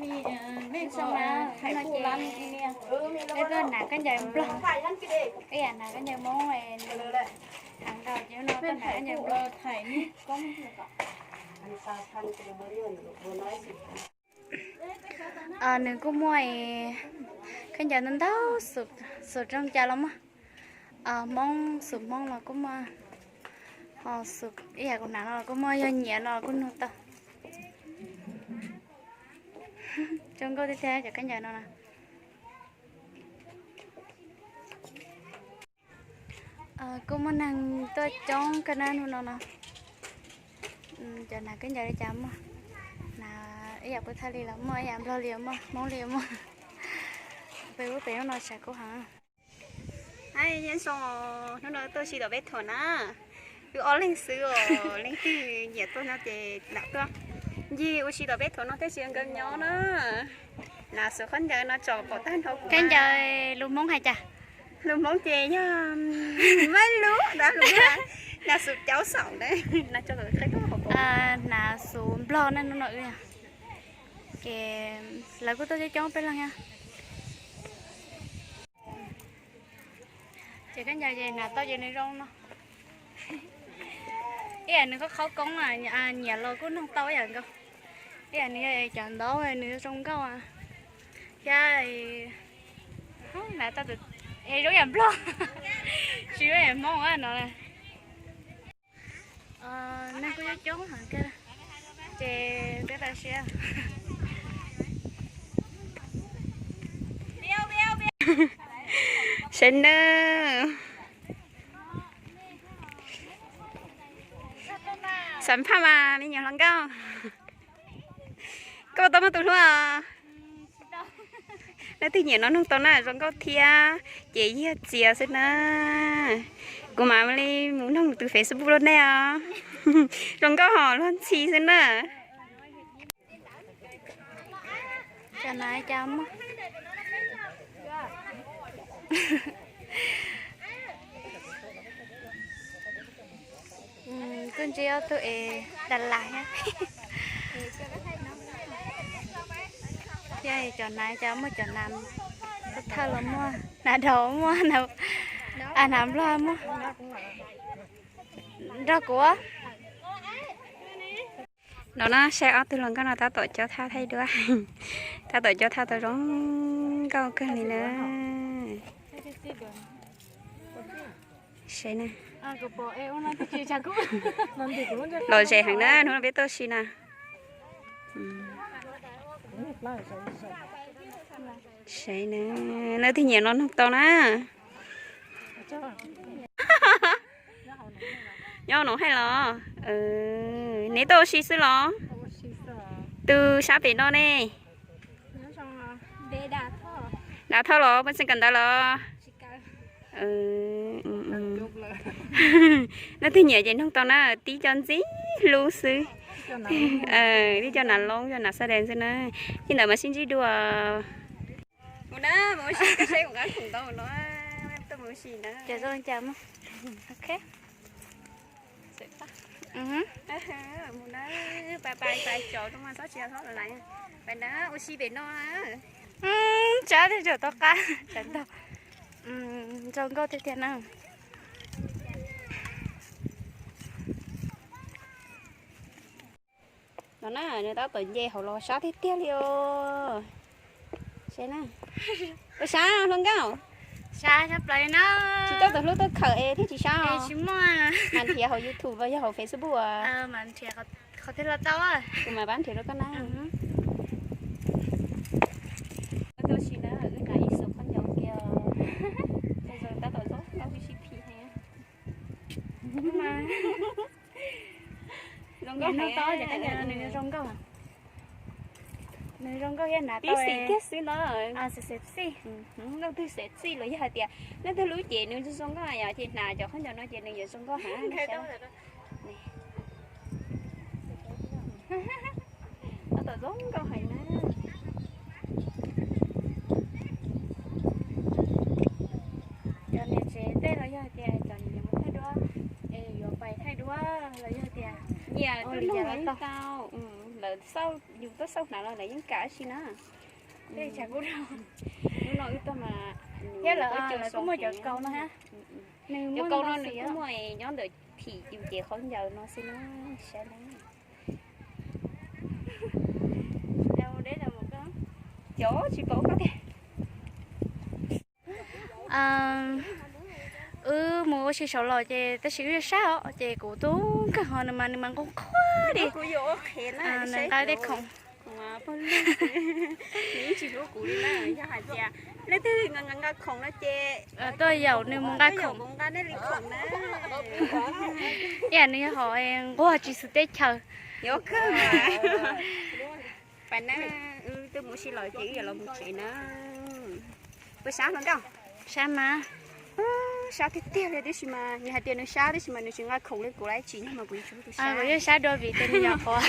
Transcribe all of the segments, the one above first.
Peb tuaj hnav khaub ncaws Nplog, ib yam hnav khaub ncaws Hmoob, heev dhau ces no tuaj hnav khaub ncaws Nplog. Nws kuj muaj khaub ncaws ntau ntau, xum zoo li cas los muaj. Hmoob, xum Hmoob los kuj muaj, ho xum ib yam kuv hnav no los kuj muaj, yog nyiam no los kuj nug tau. Zoo nkauj tiag tiag cov khaub ncaws no na. Kuj muaj neeg tuaj coob kawg na hnub no no. Cov hnav khaub ncaws li cas muaj, hnav ib yam Pub Thaj li los muaj, ib yam Nplog li muaj, Hmoob li muaj. Peb ub pem ub no tshav kub heev. Nyob zoo, hnub no tuaj ua si tom peb thuam na. Wb ob leeg xwb os, leej twg nyiam tuaj no ces lam tuaj ncig ua si tom peb thuam no thiaj tsis nkawd nyob na. Nas xus khaub ncaws no tsom pom tag nrho kuv. Khaub ncaws lus Hmoob hais cas? Lus Hmoob ces yog mab lub ntawd, lus Nplog nas xus caub xaum ntawd. Nas xus Nplog na, hnub no wb ces lawv kuj tuaj coob coob peb leeg thiab. Ces khaub ncaws ces hnav tau ces nws zoo no. Ib yam nws khaub khaub koob, nyiam los kuj nug tau ib yam nkaus. Ib yam nws yog cov ntaub nws zoo nkauj thiab. Hnav tau, es zoo yam Nplog, tsis zoo yam Hmoob no. Neeg kuj coob coob heev kawg, ces peb pais siab. Saib nawb. Xam phaj mas me nyuam hluas nkauj. Koj puas tau muaj tus hlub os? Leej twg nyiam no nug tau na, zoo nkauj thiab ces yog txias xwb na. Kuv mam li mus nug tus Facebook rau nej os. Zoo nkauj hos luag ntxhi xwb na. Cov na cas muaj. Kuj ntsib ob tug es Đà Lạt thiab. Thiab cov na cas muaj, cov na thawj los muaj, na dhau muaj, na Nplog muaj. Nrog kuv. No na, saib ob tug hluas nkauj no tab tom cob thaj thaij duab. Tab tom cob thaj tau zoo nkauj kawg li na. Saib na. Lom zem heev na, hnub no peb tuaj si na. Saib na, leej twg nyiam no nug tau na. Nyob Noov Haij los? Neb tuaj ua si xwb los? Tus sab pem no ne? Dav Thoj los, puas tseem kawm ntawv los? Leej twg nyiam ces nug tau na, tib co ntxim hlub xwb. Tib co nas loob, co nas xab dees xwb na. Li ntawd mas sib ntsib dua. Mus na, mus ua si, koj saib kuv nqa khoom ntau no, tuaj mus ua si na. Ces zoo li cas mus? Ok. Mus na, pais pais pais cov rau mas txhob tsis txhob lawm, pais na, ua si pem no na. Tsab thiaj tau qab tsawv ntag. Zoo nkauj tiag tiag na. No na, nws tab tom nce hauv los sab tiag tiag li os. Seb na. Puas sab hluas nkauj? Sab tshaj plaws li na. Tsis coj tus hlub tuaj khawm es thiaj tsis sab os. Tsis muaj. Mas nrhiav hauv YouTube los yog hauv Facebook as? Mas nrhiav qhov twg los tau. Kuv mam pab nrhiav rau koj na. Tuaj si na, wb hnav ib xus khaub ncaws kiag. Tab tom zoo nkauj sib sib phim heev. Zoo nkauj heev. Nws zoo nkauj, nws zoo nkauj thiab hnav tau xim kiag xwb no. Xim xim xij. Leej twg xim xij los yog hais tias leej twg hlub ces nws zoo nkauj yom, ces hnav cov khaub ncaws no ces nws yuav zoo nkauj heev. Tab tom zoo nkauj heev na. Cov niam tsev tej los yog tias cov niam mus thaij duab, es yuav pais thaij duab los yog tias nyiam ua li cas los tau. Yus tuaj xauj hnav los lawv yeej kam si na. Hnub no wb tuaj mas thiab lawv kuj muaj cov kaus no, cov kaus no nws kuj muaj nyob ntawm thim yus ces qhov ncaws no xwb na. Saib na. Cov tsis paub koj tiag. Wb mus ua si saud los ces tab sis wb yuav sab os, ces kuv tub nkeeg ho nws mas nws mas nquag nquag li. Nws nqa tej khoom. Tuaj yaum nws mus nqa khoom. Ib yam nws yog hom nquag tsis xwm teb chaws. Pais na, wb twb mus si los ces wb yuav los mus tsev na. Puas sab hluas nkauj? Sab mas. Sab tiag tiag li, tab sis mas nws hais tias nws sab tab sis mas nws tsis nqa khoom li kuv lawm, tsis nyog mas kuv yuav tsum tus sab. Kuv yeej sab dua vim tias nws yog qhuav.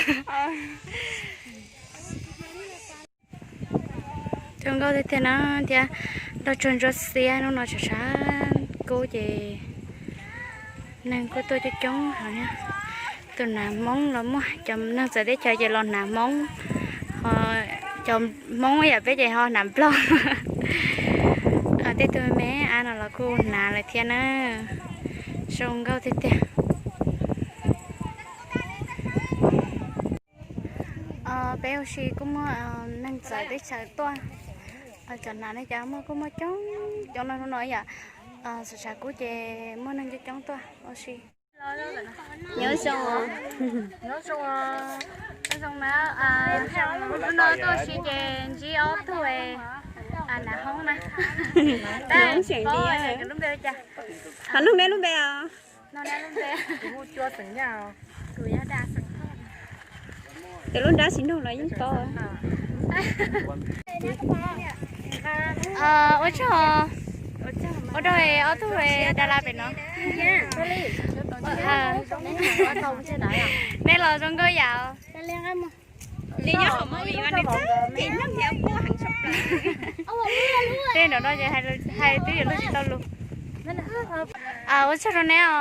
Zoo nkauj tiag tiag na, thiab nroj tsuag ntsuab xiab, hnub no tshav tshav kub ces neeg kuj tuaj coob coob heev. Tus hnav Hmoob los muaj, cov neeg txawv teb chaws ces los hnav Hmoob, ho cov Hmoob ib yam peb ces ho hnav Nplog. Tej tug me me ab no los kuj hnav lawm thiab na. Zoo nkauj tiag tiag. Peb ua si kuj muaj neeg txawv teb chaws tuaj, cov hnav ne cas muaj kuj muaj coob coob no, hnub no yom, tshav tshav kub ces muaj neeg coob coob tuaj ua si. Nyob zoo, nyob zoo na, hnub no tuaj ua si ces ntsib ob tug hnav Hmoob na. Qhov nug neb lub npe os? Cov lub nrab tsis nug los yeej paub. Ua tsaug, ua tsaug ob tug Dalas pem no. Nej los zoo nkauj yam. Tej nraum no ces hais twb yuav luag tsis tau lus. Ua tsaug rau neb os.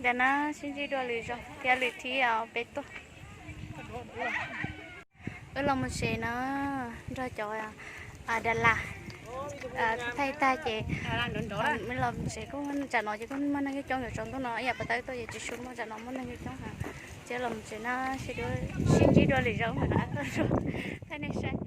Ntawm no sib ntsib dua lwm zaus thiab lwm thib peb tuaj. Wb los mus tsev no, nrog cov Dalas thaij tag ces los tsev. Kuj tsam no ces kuj muaj neeg coob coob, yuav tsaus ntuj no ib yam pas tawb tuaj ces tsis tshua muaj, tsam no muaj neeg coob coob heev. Ces los mus tsev no, sib ntsib dua lwm zaus mas no tuaj thaij nej saib.